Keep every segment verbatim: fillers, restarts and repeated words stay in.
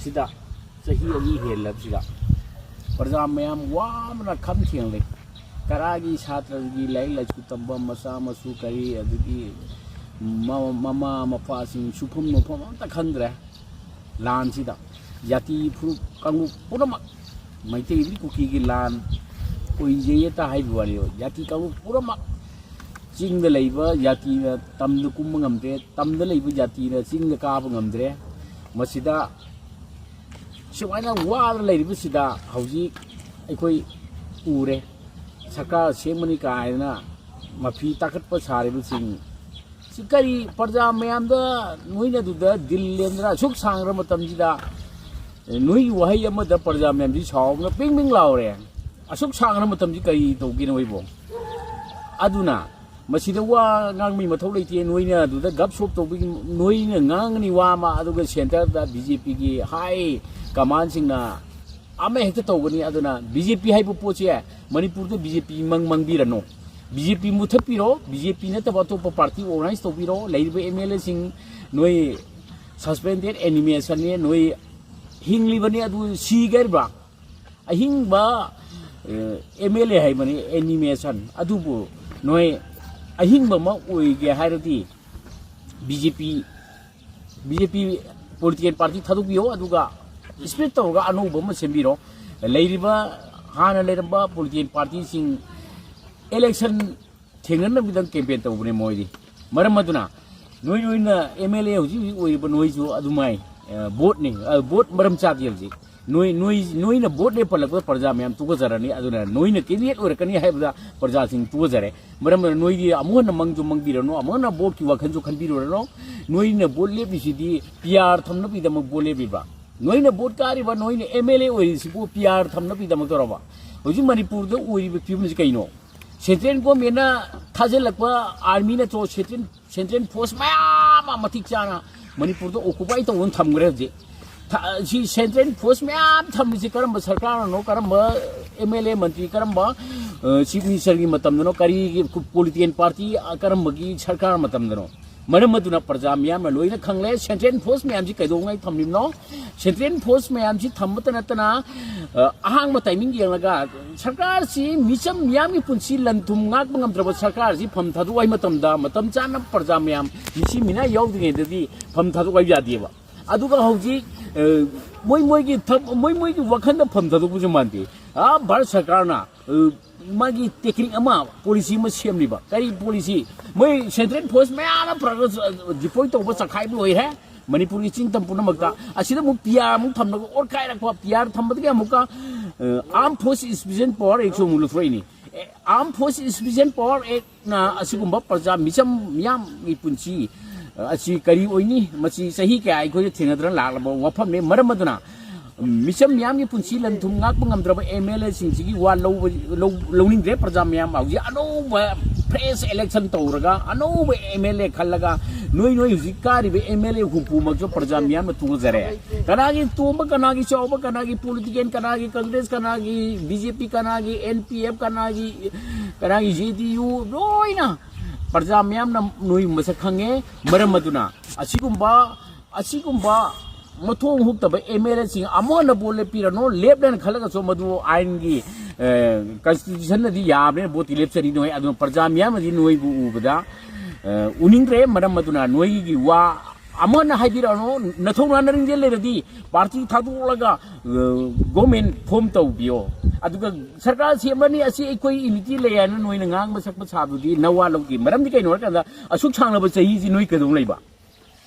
ꯁꯤꯗ ꯆꯍꯤ ꯑꯅꯤ ꯍꯦꯜꯂꯕꯁꯤꯗ ꯄ꯭ꯔꯖꯥ ꯃꯌꯥꯝ ꯋꯥꯕꯅ ꯈꯝ ꯊꯦꯡꯂꯦ꯫ ꯀꯔꯥꯒꯤ ꯁꯥꯇ꯭ꯔꯒꯤ ꯂꯥꯏꯔꯤꯛ ꯂꯥꯏꯁꯨ ꯇꯝꯕ ꯃꯆꯥ ꯃꯁꯨ ꯀꯔꯤ, ꯑꯗꯒꯤ ꯃ-, ꯃꯃꯥ ꯃꯄꯥꯁꯤꯡ ꯁꯨꯐꯝ ꯅꯣꯝꯐꯝ ꯑꯝꯇ ꯈꯪꯗ꯭ꯔꯦ꯫ ꯂꯥꯟꯁꯤꯗ ꯖꯥꯇꯤ ꯐꯨꯔꯨꯞ ꯀꯥꯡꯂꯨꯞ ꯄꯨꯝꯅꯃꯛ ꯃꯩꯇꯩꯗꯤ ꯀꯨꯀꯤꯒꯤ ꯂꯥꯟ ꯑꯣꯏꯖꯩꯌꯦꯇ ꯍꯥꯏꯕ ꯋꯥꯅꯤ꯫ ꯖꯥꯇꯤ ꯀꯥꯡꯂꯨꯞ ꯄꯨꯝꯅꯃꯛ ꯆꯤꯡꯗ ꯂꯩꯕ ꯖꯥꯇꯤꯅ ꯇꯝꯗ ꯀꯨꯝꯕ ꯉꯝꯗ꯭ꯔꯦ, ꯇꯝꯗ ꯂꯩꯕ ꯖꯥꯇꯤꯅ ꯆꯤꯡꯗ ꯀꯥꯕ ꯉꯝꯗ꯭ꯔꯦ꯫ ꯃꯁꯤꯗ ꯁꯨꯃꯥꯏꯅ ꯋꯥꯗꯅ ꯂꯩꯔꯤꯕꯁꯤꯗ ꯍꯧꯖꯤꯛ ꯑꯩꯈꯣꯏ ꯎꯔꯦ, ꯁꯔꯀꯥꯔ ꯁꯦꯝꯒꯅꯤ ꯀꯥꯏꯅ ꯃꯐꯤ ꯇꯥꯈꯠꯄ ꯁꯥꯔꯤꯕꯁꯤꯡ ꯁꯤ ꯀꯔꯤ? ꯄ꯭ꯔꯖꯥ ꯃꯌꯥꯝꯗ ꯅꯣꯏꯅ ꯑꯗꯨꯗ ꯗꯤꯜ ꯂꯦꯟꯗꯅ ꯑꯁꯨꯛ ꯁꯥꯡꯈ꯭ꯔ ꯃꯇꯝꯁꯤꯗ ꯅꯣꯏꯒꯤ ꯋꯥꯍꯩ ꯑꯃꯗ ꯄ꯭ꯔꯖꯥ ꯃꯌꯥꯝꯁꯤ ꯁꯥꯎꯕꯅ ꯄꯤꯡ ꯄꯤꯡ ꯂꯥꯎꯔꯦ꯫ ꯑꯁꯨꯛ ꯁꯥꯡꯈ꯭ꯔ ꯃꯇꯝꯁꯤ ꯀꯔꯤ ꯇꯧꯒꯦ ꯅꯣꯏꯕꯣ? ꯑꯗꯨꯅ ꯃꯁꯤꯗ ꯋꯥ ꯉꯥꯡꯕꯒꯤ ꯃꯊꯧ ꯂꯩꯇꯦ꯫ ꯅꯣꯏꯅ ꯑꯗꯨꯗ ꯒꯞ ꯁꯣꯞ ꯇꯧꯕꯒꯤ ꯅꯣꯏꯅ ꯉꯥꯡꯒꯅꯤ ꯋꯥ ꯑꯃ, ꯑꯗꯨꯒ ꯁꯦꯟꯇꯔꯗ ꯕꯤ ꯖꯦ ꯄꯤꯒꯤ ꯍꯥꯏ ꯀꯃꯥꯟꯁꯤꯡꯅ ꯑꯃ ꯍꯦꯛꯇ ꯇꯧꯒꯅꯤ꯫ ꯑꯗꯨꯅ ꯕꯤ ꯖꯦ ꯄꯤ ꯍꯥꯏꯕ ꯄꯣꯠꯁꯦ ꯃꯅꯤꯄꯨꯔꯗ ꯕꯤ ꯖꯦ ꯄꯤ ꯃꯪ ꯃꯪꯕꯤꯔꯅꯨ꯫ ꯕꯤ ꯖꯦ ꯄꯤ ꯃꯨꯊꯠꯄꯤꯔꯣ꯫ ꯕꯤ ꯖꯦ ꯄꯤ ꯅꯠꯇꯕ ꯑꯇꯣꯞꯄ ꯄꯥꯔꯇꯤ ꯑꯣꯔꯒꯅꯥꯏꯖ ꯇꯧꯕꯤꯔꯣ꯫ ꯂꯩꯔꯤꯕ ꯑꯦꯝ ꯑꯦꯜ ꯑꯦꯁꯤꯡ ꯅꯣꯏ ꯁꯁꯄꯦꯟꯗꯦꯗ ꯑꯦꯅꯤꯃꯦꯁꯟꯅꯦ, ꯅꯣꯏ ꯍꯤꯡꯂꯤꯕꯅꯤ, ꯑꯗꯨ ꯁꯤꯒꯗ꯭ꯔꯤꯕ꯭ꯔꯥ? ꯑꯍꯤꯡꯕ ꯑꯦꯝ ꯑꯦꯜ ꯑꯦ ꯍꯥꯏꯕꯅꯤ ꯑꯦꯅꯤꯃꯦꯁꯟ ꯑꯗꯨꯕꯨ ꯅꯣꯏ ꯑꯍꯤꯡꯕ ꯑꯃ ꯑꯣꯏꯒꯦ ꯍꯥꯏꯔꯗꯤ ꯕꯤ ꯖꯦ ꯄꯤ, ꯕꯤ ꯖꯦ ꯄꯤ ꯄꯣꯂꯤꯇꯤꯀꯦꯜ ꯄꯥꯔꯇꯤ ꯊꯥꯗꯣꯛꯄꯤꯌꯣ, ꯑꯗꯨꯒ ꯁ꯭ꯄ꯭ꯂꯤꯠ ꯇꯧꯔꯒ ꯑꯅꯧꯕ ꯑꯃ ꯁꯦꯝꯕꯤꯔꯣ꯫ ꯂꯩꯔꯤꯕ ꯍꯥꯟꯅ ꯂꯩꯔꯝꯕ ꯄꯣꯂꯤꯇꯤꯀꯦꯜ ꯄꯥꯔꯇꯤꯁꯤꯡ ꯏꯂꯦꯛꯁꯟ ꯊꯦꯡꯅꯅꯕꯒꯤꯗꯪ ꯀꯦꯝꯄꯦꯟ ꯇꯧꯕꯅꯦ ꯃꯣꯏꯗꯤ꯫ ꯃꯔꯝ ꯑꯗꯨꯅ ꯅꯣꯏ, ꯅꯣꯏꯅ ꯑꯦꯝ ꯑꯦꯜ ꯑꯦ ꯍꯧꯖꯤꯛ ꯍꯧꯖꯤꯛ ꯑꯣꯏꯔꯤꯕ ꯅꯣꯏꯁꯨ ꯑꯗꯨꯃꯥꯏ, ꯑ, ꯚꯣꯠꯅꯤ, ꯑ, ꯚꯣꯠ ꯃꯔꯝ ꯆꯥꯗꯦ ꯍꯧꯖꯤꯛ꯫ ꯅꯣꯏ, ꯅꯣꯏ, ꯅꯣꯏꯅ ꯚꯣꯠ ꯂꯦꯞꯄꯜꯂꯛꯄꯗ ꯄ꯭ꯔꯖꯥ ꯃꯌꯥꯝ ꯇꯨꯀꯠꯆꯔꯅꯤ꯫ ꯑꯗꯨꯅ ꯅꯣꯏꯅ ꯀꯦꯟꯗꯤꯗꯦꯠ ꯑꯣꯏꯔꯛꯀꯅꯤ ꯍꯥꯏꯕꯗ ꯄ꯭ꯔꯖꯥꯁꯤꯡ ꯇꯨꯀꯠꯆꯔꯦ꯫ ꯃꯔꯝ ꯑꯗꯨꯅ ꯅꯣꯏꯗꯤ ꯑꯃꯨꯛ ꯍꯟꯅ ꯃꯪꯁꯨ ꯃꯪꯕꯤꯔꯅꯨ, ꯑꯃꯨꯛ ꯍꯟꯅ ꯚꯣꯠꯀꯤ ꯋꯥꯈꯜꯁꯨ ꯈꯟꯕꯤꯔꯨꯔꯅꯨ꯫ ꯅꯣꯏꯅ ꯚꯣꯠ ꯂꯦꯞꯄꯤꯁꯤꯗꯤ ꯄꯤ ꯑꯥꯔ ꯊꯝꯅꯕꯒꯤꯗꯃꯛ ꯚꯣꯠ ꯂꯦꯞꯄꯤꯕ꯫ ꯅꯣꯏꯅ ꯚꯣꯠ ꯀꯥꯔꯤꯕ, ꯅꯣꯏꯅ ꯑꯦꯝ ꯑꯦꯜ ꯑꯦ ꯑꯣꯏꯔꯤꯁꯤꯕꯨ ꯄꯤ ꯑꯥꯔ ꯊꯝꯅꯕꯒꯤꯗꯃꯛꯇꯧꯔꯕ? ꯍꯧꯖꯤꯛ ꯃꯅꯤꯄꯨꯔꯗ ꯑꯣꯏꯔꯤꯕ ꯐꯤꯕꯝꯁꯤ ꯀꯩꯅꯣ? ꯁꯦꯟꯇ꯭ꯔꯦꯜ ꯒꯣꯔꯃꯦꯟꯅ ꯊꯥꯖꯤꯜꯂꯛꯄ ꯑꯥꯔꯃꯤ ꯅꯠꯇ꯭ꯔꯣ, ꯁꯦꯟꯇ꯭ꯔꯦꯜ, ꯁꯦꯟꯇ꯭ꯔꯦꯜ ꯐꯣꯔꯁ ꯃꯌꯥꯝ ꯑꯃ ꯃꯇꯤꯛ ꯆꯥꯅ ꯃꯅꯤꯄꯨꯔꯗ ꯑꯣꯀꯨꯄꯥꯏ ꯇꯧꯗꯨꯅ ꯊꯝꯈ꯭ꯔꯦ ꯍꯧꯖꯤꯛ꯫ ꯊ-, ꯁꯤ ꯁꯦꯟꯇ꯭ꯔꯦꯜ ꯐꯣꯔꯁ ꯃꯌꯥꯝ ꯊꯝꯃꯤꯁꯤ ꯀꯔꯝꯕ ꯁꯔꯀꯥꯔꯅꯅꯣ, ꯀꯔꯝꯕ ꯑꯦꯝ ꯑꯦꯜ ꯑꯦ ꯃꯟꯇ꯭ꯔꯤ, ꯀꯔꯝꯕ, ꯑ, ꯆꯤꯐ ꯃꯤꯅꯤꯁꯇꯔꯒꯤ ꯃꯇꯝꯗꯅꯣ, ꯀꯔꯤꯒꯤ ꯄꯣꯂꯤꯇꯤꯀꯦꯜ ꯄꯥꯔꯇꯤ, ꯑ, ꯀꯔꯝꯕꯒꯤ ꯁꯔꯀꯥꯔ ꯃꯇꯝꯗꯅꯣ? ꯃꯔꯝ ꯑꯗꯨꯅ ꯄ꯭ꯔꯖꯥ ꯃꯤꯌꯥꯝꯅ ꯂꯣꯏꯅ ꯈꯪꯂꯦ, ꯁꯦꯟꯇ꯭ꯔꯦꯜ ꯐꯣꯔꯁ ꯃꯌꯥꯝꯁꯤ ꯀꯩꯗꯧꯉꯩ ꯊꯝꯂꯤꯕꯅꯣ? ꯁꯦꯟꯇ꯭ꯔꯦꯜ ꯐꯣꯔꯁ ꯃꯌꯥꯝꯁꯤ ꯊꯝꯕꯇ ꯅꯠꯇꯅ, ꯑ, ꯑꯍꯥꯡꯕ ꯇꯥꯏꯃꯤꯡ ꯌꯦꯡꯂꯒ ꯁꯔꯀꯥꯔꯁꯤ ꯃꯤꯆꯝ ꯃꯤꯌꯥꯝꯒꯤ ꯄꯨꯟꯁꯤ ꯂꯟ ꯊꯨꯝ ꯉꯥꯛꯄ ꯉꯝꯗ꯭ꯔꯕ ꯁꯔꯀꯥꯔꯁꯤ ꯐꯝ ꯊꯥꯗꯣꯛ ꯍꯥꯏ ꯃꯇꯝꯗ, ꯃꯇꯝ ꯆꯥꯅ ꯄ꯭ꯔꯖꯥ ꯃꯌꯥꯝ ꯃꯤꯁꯤ ꯃꯤꯅꯥ ꯌꯥꯎꯗ꯭ꯔꯤꯉꯩꯗꯗꯤ ꯐꯝ ꯊꯥꯗꯣꯛ ꯍꯥꯏꯕ ꯌꯥꯗꯦꯕ꯫ ꯑꯗꯨꯒ ꯍꯧꯖꯤꯛ, ꯑ, ꯃꯣꯏ ꯃꯣꯏꯒꯤ ꯊꯕ-, ꯃꯣꯏ ꯃꯣꯏꯒꯤ ꯋꯥꯈꯜꯗ ꯐꯝ ꯊꯥꯗꯣꯛꯄꯁꯨ ꯃꯥꯟꯗꯦ꯫ ꯑ, ꯚꯥꯔꯠ ꯁꯔꯀꯥꯔꯅ, ꯑ, ꯃꯥꯒꯤ ꯇꯦꯛꯅꯤꯛ ꯑꯃ, ꯄꯣꯂꯤꯁꯤ ꯑꯃ ꯁꯦꯝꯂꯤꯕ꯫ ꯀꯔꯤ ꯄꯣꯂꯤꯁꯤ? ꯃꯣꯏ ꯁꯦꯟꯇ꯭ꯔꯦꯜ ꯐꯣꯔꯁ ꯃꯌꯥꯝ ꯑꯃ ꯄꯨꯔꯛꯑꯒ ꯗꯤꯄ꯭ꯂꯣꯏ ꯇꯧꯕ, ꯆꯈꯥꯏꯕ ꯂꯣꯏꯔꯦ ꯃꯅꯤꯄꯨꯔꯒꯤ ꯆꯤꯡ ꯇꯝ ꯄꯨꯝꯅꯃꯛꯇ꯫ ꯑꯁꯤꯗ ꯑꯃꯨꯛ ꯄꯤ ꯑꯥꯔ ꯑꯃꯨꯛ ꯊꯝꯂꯒ ꯑꯣꯠꯈꯥꯏꯔꯛꯄ, ꯄꯤ ꯑꯥꯔ ꯊꯝꯕꯗꯒꯤ ꯑꯃꯨꯛꯀ, ꯑ, ꯑꯥꯔꯝ ꯐꯣꯔꯁ ꯏꯟꯁꯄꯤꯁꯟ ꯄꯋꯥꯔ ꯑꯦꯛꯁꯨ ꯑꯃꯨꯛ ꯂꯧꯊꯣꯔꯛꯏꯅꯤ꯫ ꯑꯦ, ꯑꯥꯔꯝ ꯐꯣꯔꯁ ꯏꯟꯁꯄꯤꯁꯟ ꯄꯋꯥꯔ ꯑꯦꯛꯅ ꯑꯁꯤꯒꯨꯝꯕ ꯄ꯭ꯔꯖꯥ ꯃꯤꯆꯝ ꯃꯤꯌꯥꯝꯒꯤ ꯄꯨꯟꯁꯤ, ꯑ, ꯑꯁꯤ ꯀꯔꯤ ꯑꯣꯏꯅꯤ? ꯃꯁꯤ ꯆꯍꯤ ꯀꯌꯥ ꯑꯩꯈꯣꯏꯗ ꯊꯦꯡꯅꯗꯅ ꯂꯥꯛꯂꯕ ꯋꯥꯐꯝꯅꯤ꯫ ꯃꯔꯝ ꯑꯗꯨꯅ ꯃꯤꯆꯝ ꯃꯤꯌꯥꯝꯒꯤ ꯄꯨꯟꯁꯤ ꯂꯟ ꯊꯨꯝ ꯉꯥꯛꯄ ꯉꯝꯗ꯭ꯔꯕ ꯑꯦꯝ ꯑꯦꯜ ꯑꯦꯁꯤꯡꯁꯤꯒꯤ ꯋꯥ ꯂꯧꯕ-, ꯂꯧ-, ꯂꯧꯅꯤꯡꯗ꯭ꯔꯦ ꯄ꯭ꯔꯖꯥ ꯃꯌꯥꯝ꯫ ꯍꯧꯖꯤꯛ ꯑꯅꯧꯕ ꯐ꯭ꯔꯦꯁ ꯏꯂꯦꯛꯁꯟ ꯇꯧꯔꯒ ꯑꯅꯧꯕ ꯑꯦꯝ ꯑꯦꯜ ꯑꯦ ꯈꯜꯂꯒ ꯅꯣꯏ ꯅꯣꯏ ꯍꯧꯖꯤꯛ ꯀꯥꯔꯤꯕ ꯑꯦꯝ ꯑꯦꯜ ꯑꯦ ꯍꯨꯝꯐꯨꯃꯛꯁꯨ ꯄ꯭ꯔꯖꯥ ꯃꯤꯌꯥꯝꯅ ꯇꯣꯛꯆꯔꯦ꯫ ꯀꯅꯥꯒꯤ ꯇꯣꯝꯕ, ꯀꯅꯥꯒꯤ ꯆꯥꯎꯕ, ꯀꯅꯥꯒꯤ ꯄꯣꯂꯤꯇꯤꯀꯦꯜ, ꯀꯅꯥꯒꯤ ꯀꯪꯒ꯭ꯔꯦꯁ, ꯀꯅꯥꯒꯤ ꯕꯤ ꯖꯦ ꯄꯤ, ꯀꯅꯥꯒꯤ ꯑꯦꯟ ꯄꯤ ꯑꯦꯐ, ꯀꯅꯥꯒꯤ, ꯀꯅꯥꯒꯤ ꯖꯦ ꯗꯤ ꯌꯨ, ꯂꯣꯏꯅ ꯄ꯭ꯔꯖꯥ ꯃꯤꯌꯥꯝꯅ ꯅꯣꯏ ꯃꯁꯛ ꯈꯪꯉꯦ꯫ ꯃꯔꯝ ꯑꯗꯨꯅ ꯑꯁꯤꯒꯨꯝꯕ, ꯑꯁꯤꯒꯨꯝꯕ ꯃꯊꯣꯡ ꯍꯨꯛꯇꯕ ꯑꯦꯝ ꯑꯦꯜ ꯑꯦꯁꯤꯡ ꯑꯃꯨꯛ ꯍꯟꯅ ꯚꯣꯠ ꯂꯦꯞꯄꯤꯔꯅꯨ꯫ ꯂꯦꯞꯂꯦꯅ ꯈꯜꯂꯒꯁꯨ ꯃꯗꯨ ꯑꯥꯏꯟꯒꯤ, ꯑ, ꯀꯟꯁꯇꯤꯇ꯭ꯌꯨꯁꯟꯅꯗꯤ ꯌꯥꯕꯅꯤꯅ ꯚꯣꯠꯇꯤ ꯂꯦꯞꯆꯅꯤ ꯅꯣꯏ꯫ ꯑꯗꯨꯅ ꯄ꯭ꯔꯖꯥ ꯃꯤꯌꯥꯝꯅꯗꯤ ꯅꯣꯏꯕꯨ ꯎꯕꯗ, ꯑ, ꯎꯅꯤꯡꯗ꯭ꯔꯦ꯫ ꯃꯔꯝ ꯑꯗꯨꯅ ꯅꯣꯏꯒꯤ ꯋꯥ ꯑꯃꯨꯛ ꯍꯟꯅ ꯍꯥꯏꯕꯤꯔꯛꯑꯅꯨ꯫ ꯅꯊꯧꯅꯥ ꯅꯔꯤꯡꯖꯦꯜ ꯂꯩꯔꯗꯤ ꯄꯥꯔꯇꯤ ꯊꯥꯗꯣꯛꯂꯒ, ꯑ, ꯒꯣꯔꯃꯦꯟ ꯐꯣꯝ ꯇꯧꯕꯤꯌꯣ꯫ ꯑꯗꯨꯒ ꯁꯔꯀꯥꯔ ꯁꯦꯝꯂꯅꯤ, ꯑꯁꯤ ꯑꯩꯈꯣꯏ ꯌꯨꯅꯤꯇꯤ ꯂꯩ ꯍꯥꯏꯅ ꯅꯣꯏꯅ ꯉꯥꯡꯕ ꯁꯛꯄ ꯁꯥꯕꯗꯨꯗꯤ ꯅꯋꯥ ꯂꯧꯗꯦ꯫ ꯃꯔꯝꯗꯤ ꯀꯩꯅꯣ ꯍꯥꯏꯔꯀꯥꯟꯗ ꯑꯁꯨꯛ ꯁꯥꯡꯂꯕ ꯆꯍꯤꯁꯤ ꯅꯣꯏ ꯀꯩꯗꯧ ꯂꯩꯕ?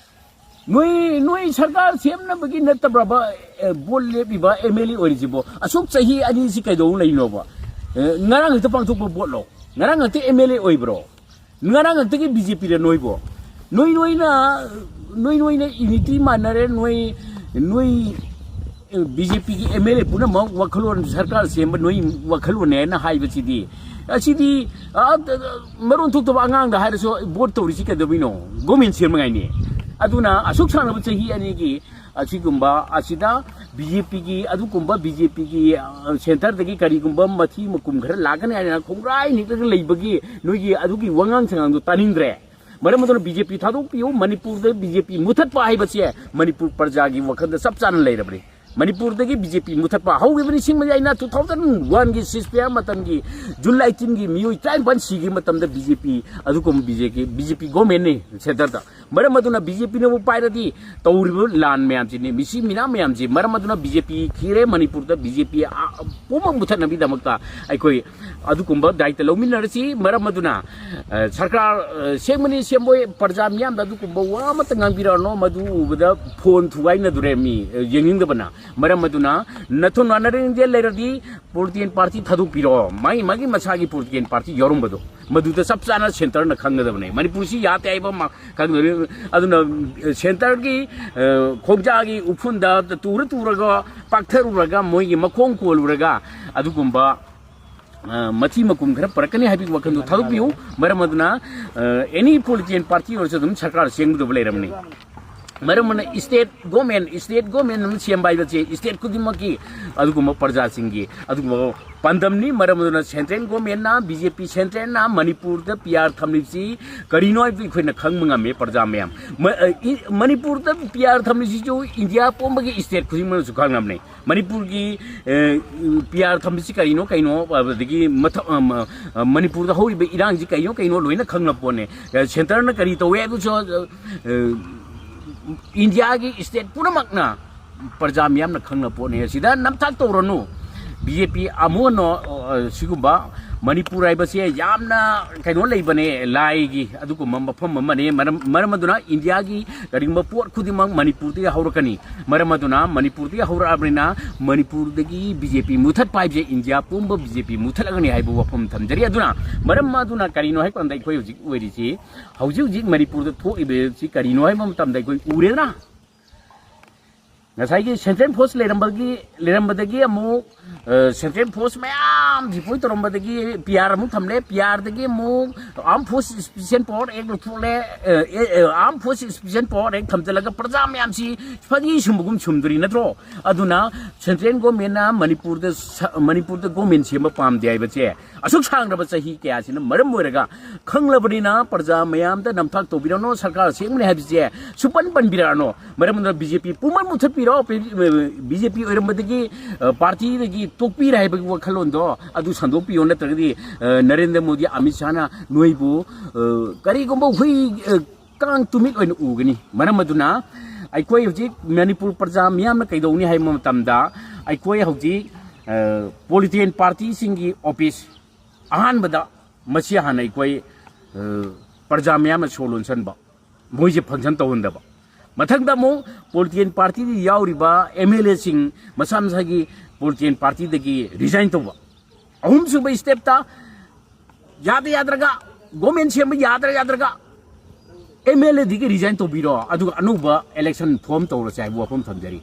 ꯅꯣꯏ, ꯅꯣꯏ ꯁꯔꯀꯥꯔ ꯁꯦꯝꯅꯕꯒꯤ ꯅꯠꯇꯕ꯭ꯔꯕ, ꯑꯦ, ꯚꯣꯠ ꯂꯦꯞꯄꯤꯕ ꯑꯦꯝ ꯑꯦꯜ ꯑꯦ ꯑꯣꯏꯔꯤꯁꯤꯕꯣ? ꯑꯁꯨꯛ ꯆꯍꯤ ꯑꯅꯤꯁꯤ ꯀꯩꯗꯧ ꯂꯩꯅꯣꯕ? ꯑꯦ, ꯉꯔꯥꯡ ꯈꯛꯇ ꯄꯥꯡꯊꯣꯛꯄ ꯚꯣꯠꯂꯣ? ꯉꯔꯥꯡ ꯈꯛꯇ ꯑꯦꯝ ꯑꯦꯜ ꯑꯦ ꯑꯣꯏꯕ꯭ꯔꯣ? ꯉꯔꯥꯡ ꯈꯛꯇꯒꯤ ꯕꯤ ꯖꯦ ꯄꯤꯔ ꯅꯣꯏꯕꯣ? ꯅꯣꯏ ꯅꯣꯏꯅ, ꯅꯣꯏ ꯅꯣꯏꯅ ꯌꯨꯅꯤꯇꯤ ꯃꯥꯟꯅꯔꯦ, ꯅꯣꯏ, ꯅꯣꯏ, ꯑꯦ, ꯕꯤ ꯖꯦ ꯄꯤꯒꯤ ꯑꯦꯝ ꯑꯦꯜ ꯑꯦ ꯄꯨꯝꯅꯃꯛ ꯋꯥꯈꯜꯂꯣꯟ ꯁꯔꯀꯥꯔ ꯁꯦꯝꯕ ꯅꯣꯏ ꯋꯥꯈꯜꯂꯣꯟꯅꯦ ꯍꯥꯏꯅ ꯍꯥꯏꯕꯁꯤꯗꯤ, ꯑꯁꯤꯗꯤ, ꯑ, ꯃꯔꯣꯟ ꯊꯣꯛꯇꯕ ꯑꯉꯥꯡꯗ ꯍꯥꯏꯔꯁꯨ ꯚꯣꯠ ꯇꯧꯔꯤꯁꯤ ꯀꯩꯗꯧꯕꯩꯅꯣ? ꯒꯣꯔꯃꯦꯟ ꯁꯦꯝꯅꯉꯥꯏꯅꯤ꯫ ꯑꯗꯨꯅ ꯑꯁꯨꯛ ꯁꯥꯡꯂꯕ ꯆꯍꯤ ꯑꯅꯤꯒꯤ ꯑꯁꯤꯒꯨꯝꯕ ꯑꯁꯤꯗ ꯕꯤ ꯖꯦ ꯄꯤꯒꯤ, ꯑꯗꯨꯒꯨꯝꯕ ꯕꯤ ꯖꯦ ꯄꯤꯒꯤ, ꯑ, ꯁꯦꯟꯇꯔꯗꯒꯤ ꯀꯔꯤꯒꯨꯝꯕ ꯃꯊꯤ ꯃꯀꯨꯝ ꯈꯔ ꯂꯥꯛꯀꯅꯤ ꯍꯥꯏꯅ ꯈꯣꯡꯒ꯭ꯔꯥꯏ ꯅꯤꯛꯂꯒ ꯂꯩꯕꯒꯤ ꯅꯣꯏꯒꯤ ꯑꯗꯨꯒꯤ ꯋꯥꯉꯥꯡ ꯁꯉꯥꯡꯗꯣ ꯇꯥꯅꯤꯡꯗ꯭ꯔꯦ꯫ ꯃꯔꯝ ꯑꯗꯨꯅ ꯕꯤ ꯖꯦ ꯄꯤ ꯊꯥꯗꯣꯛꯄꯤꯌꯨ꯫ ꯃꯅꯤꯄꯨꯔꯗ ꯕꯤ ꯖꯦ ꯄꯤ ꯃꯨꯊꯠꯄ ꯍꯥꯏꯕꯁꯦ ꯃꯅꯤꯄꯨꯔ ꯄ꯭ꯔꯖꯥꯒꯤ ꯋꯥꯈꯜꯗ ꯆꯞ ꯆꯥꯅ ꯂꯩꯔꯕꯅꯤ꯫ ꯃꯅꯤꯄꯨꯔꯗꯒꯤ ꯕꯤ ꯖꯦ ꯄꯤ ꯃꯨꯊꯠꯄ ꯍꯧꯈꯤꯕ ꯅꯤꯡꯁꯤꯡꯕꯗꯤ ꯑꯩꯅ two thousand one ꯒꯤ ceasefire ꯃꯇꯝꯒꯤ July eighteen ꯒꯤ ꯃꯤꯑꯣꯏ ꯇꯔꯥꯅꯤꯄꯥꯟ ꯁꯤꯈꯤꯕ ꯃꯇꯝꯗ ꯕꯤ ꯖꯦ ꯄꯤ, ꯑꯗꯨꯒꯨꯝꯕ ꯕꯤ ꯖꯦ ꯄꯤ, ꯕꯤ ꯖꯦ ꯄꯤ government ꯅꯤ centre ꯗ꯫ ꯃꯔꯝ ꯑꯗꯨꯅ ꯕꯤ ꯖꯦ ꯄꯤ ꯅꯕꯨ ꯄꯥꯏꯔꯗꯤ ꯇꯧꯔꯤꯕ ꯂꯥꯟ ꯃꯌꯥꯝꯁꯤ, ꯃꯤꯁꯤ ꯃꯤꯅꯥ ꯃꯌꯥꯝꯁꯤ, ꯃꯔꯝ ꯑꯗꯨꯅ ꯕꯤ ꯖꯦ ꯄꯤ ꯊꯤꯔꯦ, ꯃꯅꯤꯄꯨꯔꯗ ꯕꯤ ꯖꯦ ꯄꯤ ꯄꯨꯝꯕ ꯃꯨꯊꯠꯅꯕꯒꯤꯗꯃꯛꯇ ꯑꯩꯈꯣꯏ ꯑꯗꯨꯒꯨꯝꯕ ꯗꯥꯏꯇ ꯂꯧꯃꯤꯟꯅꯔꯁꯤ꯫ ꯃꯔꯝ ꯑꯗꯨꯅ, ꯑ, ꯁꯔꯀꯥꯔ, ꯑ, ꯁꯦꯝꯒꯅꯤ ꯁꯦꯝꯃꯣꯏ, ꯄ꯭ꯔꯖꯥ ꯃꯤꯌꯥꯝꯗ ꯑꯗꯨꯒꯨꯝꯕ ꯋꯥ ꯑꯃꯠꯇ ꯉꯥꯡꯕꯤꯔꯛꯑꯅꯣ, ꯃꯗꯨ ꯎꯕꯗ ꯐꯣꯟ ꯊꯨꯒꯥꯏꯅꯗꯣꯔꯦ ꯃꯤ, ꯑ, ꯌꯦꯡꯅꯤꯡꯗꯕꯅ꯫ ꯃꯔꯝ ꯑꯗꯨꯅ ꯅꯊꯧ ꯅꯥꯟꯅꯔꯤꯡꯗꯦ ꯂꯩꯔꯗꯤ political party ꯊꯥꯗꯣꯛꯄꯤꯔꯣ, ꯃꯥꯒꯤ, ꯃꯥꯒꯤ ꯃꯁꯥꯒꯤ political party ꯌꯥꯎꯔꯝꯕꯗꯣ꯫ ꯃꯗꯨꯗ ꯆꯞ ꯆꯥꯅ centre ꯅ ꯈꯪꯒꯗꯕꯅꯦ꯫ ꯃꯅꯤꯄꯨꯔꯁꯤ ꯌꯥꯗꯦ ꯍꯥꯏꯕ ꯑꯃ ꯈꯪꯒꯗꯕꯅꯤ꯫ ꯑꯗꯨꯅ centre ꯒꯤ, ꯑ, ꯈꯣꯡꯖꯥꯒꯤ ꯎꯐꯨꯟꯗ ꯇꯨꯔ ꯇꯨꯔꯒ, ꯄꯥꯛꯊꯔꯨꯔꯒ, ꯃꯣꯏꯒꯤ ꯃꯈꯣꯡ ꯀꯣꯜꯂꯨꯔꯒ ꯑꯗꯨꯒꯨꯝꯕ, ꯑ, ꯃꯊꯤ ꯃꯀꯨꯝ ꯈꯔ ꯄꯨꯔꯛꯀꯅꯤ ꯍꯥꯏꯕꯒꯤ ꯋꯥꯈꯜꯗꯨ ꯊꯥꯗꯣꯛꯄꯤꯌꯨ꯫ ꯃꯔꯝ ꯑꯗꯨꯅ, ꯑ, any political party ꯑꯣꯏꯔꯁꯨ ꯑꯗꯨꯝ ꯁꯔꯀꯥꯔ ꯁꯦꯝꯒꯗꯕ ꯂꯩꯔꯝꯅꯤ꯫ ꯃꯔꯝ ꯑꯗꯨꯅ state government, state government ꯑꯃ ꯁꯦꯝꯕ ꯍꯥꯏꯕꯁꯦ state ꯈꯨꯗꯤꯡꯃꯛꯀꯤ ꯑꯗꯨꯒꯨꯝꯕ ꯄ꯭ꯔꯖꯥꯁꯤꯡꯒꯤ ꯑꯗꯨꯒꯨꯝꯕ ꯄꯥꯟꯗꯝꯅꯤ꯫ ꯃꯔꯝ ꯑꯗꯨꯅ central government ꯅ, ꯕꯤ ꯖꯦ ꯄꯤ centre ꯅ ꯃꯅꯤꯄꯨꯔꯗ ꯄꯤ ꯑꯥꯔ ꯊꯝꯂꯤꯕꯁꯤ ꯀꯔꯤꯅꯣ ꯍꯥꯏꯕꯗꯨ ꯑꯩꯈꯣꯏꯅ ꯈꯪꯕ ꯉꯝꯃꯦ, ꯄ꯭ꯔꯖꯥ ꯃꯌꯥꯝ꯫ ꯃ-, ꯑ, ꯏ-, ꯃꯅꯤꯄꯨꯔꯗ ꯄꯤ ꯑꯥꯔ ꯊꯝꯂꯤꯁꯤꯁꯨ ꯏꯟꯗꯤꯌꯥ ꯄꯨꯝꯕꯒꯤ state ꯈꯨꯗꯤꯡꯃꯛꯅꯁꯨ ꯈꯪꯂꯝꯅꯤ꯫ ꯃꯅꯤꯄꯨꯔꯒꯤ, ꯑ, ꯄꯤ ꯑꯥꯔ ꯊꯝꯕꯁꯤ ꯀꯔꯤꯅꯣ, ꯀꯩꯅꯣ, ꯑꯗꯒꯤ ꯃꯊꯛ, ꯑ, ꯃ-, ꯑ, ꯃꯅꯤꯄꯨꯔꯗ ꯍꯧꯔꯤꯕ ꯏꯔꯥꯡꯁꯤ ꯀꯩꯅꯣ, ꯀꯩꯅꯣ ꯂꯣꯏꯅ ꯈꯪꯂꯕ ꯄꯣꯠꯅꯦ꯫ ꯑ, centre ꯅ ꯀꯔꯤ ꯇꯧꯋꯦ ꯍꯥꯏꯕꯁꯨ, ꯑ, ꯑ, ꯏꯟꯗꯤꯌꯥꯒꯤ state ꯄꯨꯝꯅꯃꯛꯅ, ꯄ꯭ꯔꯖꯥ ꯃꯤꯌꯥꯝꯅ ꯈꯪꯅ ꯄꯣꯠꯅꯤ꯫ ꯑꯁꯤꯗ ꯅꯝꯊꯥꯛ ꯇꯧꯔꯅꯨ꯫ ꯕꯤ ꯖꯦ ꯄꯤ ꯑꯃꯨꯛ ꯍꯟꯅ, ꯑ, ꯁꯤꯒꯨꯝꯕ ꯃꯅꯤꯄꯨꯔ ꯍꯥꯏꯕꯁꯦ ꯌꯥꯝꯅ ꯀꯩꯅꯣ ꯂꯩꯕꯅꯦ, ꯂꯥꯏꯒꯤ ꯑꯗꯨꯒꯨꯝꯕ ꯃꯐꯝ ꯑꯃꯅꯤ꯫ ꯃꯔꯝ, ꯃꯔꯝ ꯑꯗꯨꯅ ꯏꯟꯗꯤꯌꯥꯒꯤ ꯀꯔꯤꯒꯨꯝꯕ ꯄꯣꯠ ꯈꯨꯗꯤꯡꯃꯛ ꯃꯅꯤꯄꯨꯔꯗꯒꯤ ꯍꯧꯔꯛꯀꯅꯤ꯫ ꯃꯔꯝ ꯑꯗꯨꯅ ꯃꯅꯤꯄꯨꯔꯗꯒꯤ ꯍꯧꯔꯛꯑꯕꯅꯤꯅ ꯃꯅꯤꯄꯨꯔꯗꯒꯤ ꯕꯤ ꯖꯦ ꯄꯤ ꯃꯨꯊꯠꯄ ꯍꯥꯏꯕꯁꯦ ꯏꯟꯗꯤꯌꯥ ꯄꯨꯝꯕ ꯕꯤ ꯖꯦ ꯄꯤ ꯃꯨꯊꯠꯂꯒꯅꯤ ꯍꯥꯏꯕ ꯋꯥꯐꯝ ꯊꯝꯖꯔꯤ꯫ ꯑꯗꯨꯅ ꯃꯔꯝ ꯑꯗꯨꯅ ꯀꯔꯤꯅꯣ ꯍꯥꯏꯕ ꯀꯥꯟꯗ ꯑꯩꯈꯣꯏ ꯍꯧꯖꯤꯛ ꯑꯣꯏꯔꯤꯁꯤ, ꯍꯧꯖꯤꯛ ꯍꯧꯖꯤꯛ ꯃꯅꯤꯄꯨꯔꯗ ꯊꯣꯛꯏꯕꯁꯤ ꯀꯔꯤꯅꯣ ꯍꯥꯏꯕ ꯃꯇꯝꯗ ꯑꯩꯈꯣꯏ ꯎꯔꯦꯗꯅ, ꯉꯁꯥꯏꯒꯤ central force ꯂꯩꯔꯝꯕꯒꯤ, ꯂꯩꯔꯝꯕꯗꯒꯤ ꯑꯃꯨꯛ, ꯑ, central force ꯃꯌꯥꯝ ꯗꯤꯄꯣꯏ ꯇꯧꯔꯝꯕꯗꯒꯤ ꯄꯤ ꯑꯥꯔ ꯑꯃꯨꯛ ꯊꯝꯂꯦ, ꯄꯤ ꯑꯥꯔꯗꯒꯤ ꯑꯃꯨꯛ ꯑꯥꯔꯝ ꯐꯣꯔꯁ ꯏꯁꯄꯤꯁꯦꯜ ꯄꯥꯋꯔ ꯑꯦꯛ ꯂꯧꯊꯣꯛꯂꯦ, ꯑꯥꯔꯝ ꯐꯣꯔꯁ ꯏꯁꯄꯤꯁꯦꯜ ꯄꯥꯋꯔ ꯑꯦꯛ ꯊꯝꯖꯤꯜꯂꯒ ꯄ꯭ꯔꯖꯥ ꯃꯌꯥꯝꯁꯤ ꯐꯗꯤ ꯁꯨꯝꯕꯒꯨꯝ ꯁꯨꯝꯗꯣꯔꯤ ꯅꯠꯇ꯭ꯔꯣ? ꯑꯗꯨꯅ ꯁꯦꯟꯇ꯭ꯔꯦꯜ ꯒꯣꯔꯃꯦꯟꯅ ꯃꯅꯤꯄꯨꯔꯗ ꯁ- ꯃꯅꯤꯄꯨꯔꯗ ꯒꯣꯔꯃꯦꯟ ꯁꯦꯝꯕ ꯄꯥꯝꯗꯦ ꯍꯥꯏꯕꯁꯦ ꯑꯁꯨꯛ ꯁꯥꯡꯂꯕ ꯆꯍꯤ ꯀꯌꯥꯁꯤꯅ ꯃꯔꯝ ꯑꯣꯏꯔꯒ ꯈꯪꯂꯕꯅꯤꯅ ꯄ꯭ꯔꯖꯥ ꯃꯌꯥꯝꯗ ꯅꯝꯊꯥꯛ ꯇꯧꯕꯤꯔꯛꯑꯅꯣ, ꯁꯔꯀꯥꯔ ꯁꯦꯝꯒꯅꯤ ꯍꯥꯏꯕꯁꯦ ꯁꯨꯄꯟ ꯄꯟꯕꯤꯔꯛꯑꯅꯣ꯫ ꯃꯔꯝ ꯑꯗꯨꯅ ꯕꯤ ꯖꯦ ꯄꯤ ꯄꯨꯝꯃꯟ ꯃꯨꯊꯠꯄꯤꯔꯣ꯫ ꯕꯤ ꯖꯦ ꯄꯤ ꯑꯣꯏꯔꯝꯕꯗꯒꯤ ꯑ, ꯄꯥꯔꯇꯤꯗꯒꯤ ꯇꯣꯛꯄꯤꯔꯦ ꯍꯥꯏꯕꯒꯤ ꯋꯥꯈꯜꯂꯣꯟꯗꯣ ꯑꯗꯨ ꯁꯟꯗꯣꯛꯄꯤꯌꯣ, ꯅꯠꯇ꯭ꯔꯒꯗꯤ ꯑ, ꯅꯔꯦꯟꯗ꯭ꯔ ꯃꯣꯗꯤ, ꯑꯃꯤꯠ ꯁꯥꯍꯅ ꯅꯣꯏꯕꯨ ꯑ, ꯀꯔꯤꯒꯨꯝꯕ ꯍꯨꯏ ꯑ, ꯀꯥꯡ ꯇꯨꯃꯤꯠ ꯑꯣꯏꯅ ꯎꯒꯅꯤ꯫ ꯃꯔꯝ ꯑꯗꯨꯅ ꯑꯩꯈꯣꯏ ꯍꯧꯖꯤꯛ ꯃꯅꯤꯄꯨꯔ ꯄ꯭ꯔꯖꯥ ꯃꯤꯌꯥꯝꯅ ꯀꯩꯗꯧꯅꯤ ꯍꯥꯏꯕ ꯃꯇꯝꯗ ꯑꯩꯈꯣꯏ ꯍꯧꯖꯤꯛ ꯄꯣꯂꯤꯇꯤꯀꯦꯜ ꯄꯥꯔꯇꯤꯁꯤꯡꯒꯤ ꯑꯣꯐꯤꯁ ꯑꯍꯥꯟꯕꯗ ꯃꯁꯤ ꯍꯥꯟꯅ ꯑꯩꯈꯣꯏ ꯑ, ꯄ꯭ꯔꯖꯥ ꯃꯤꯌꯥꯝꯅ ꯁꯣ ꯂꯣꯟꯁꯤꯟꯕ, ꯃꯣꯏꯁꯦ ꯐꯪꯁꯟ ꯇꯧꯍꯟꯗꯕ꯫ ꯃꯊꯪꯗ ꯑꯃꯨꯛ ꯄꯣꯂꯤꯇꯤꯀꯦꯜ ꯄꯥꯔꯇꯤꯗ ꯌꯥꯎꯔꯤꯕ ꯑꯦꯝ ꯑꯦꯜ ꯑꯦꯁꯤꯡ ꯃꯁꯥ ꯃꯁꯥꯒꯤ ꯄꯣꯂꯤꯇꯤꯀꯦꯜ ꯄꯥꯔꯇꯤꯗꯒꯤ ꯔꯤꯖꯥꯏꯟ ꯇꯧꯕ꯫ ꯑꯍꯨꯝꯁꯨꯕ ꯁ꯭ꯇꯦꯞꯇ ꯌꯥꯗ ꯌꯥꯗ꯭ꯔꯒ, ꯒꯣꯔꯃꯦꯟ ꯁꯦꯝꯕ ꯌꯥꯗ꯭ꯔ ꯌꯥꯗ꯭ꯔꯒ ꯑꯦꯝ ꯑꯦꯜ ꯑꯦꯗꯒꯤ ꯔꯤꯖꯥꯏꯟ ꯇꯧꯕꯤꯔꯣ, ꯑꯗꯨꯒ ꯑꯅꯧꯕ ꯏꯂꯦꯛꯁꯟ ꯐꯣꯔꯝ ꯇꯧꯔꯁꯦ ꯍꯥꯏꯕ ꯋꯥꯐꯝ ꯊꯝꯖꯔꯤ꯫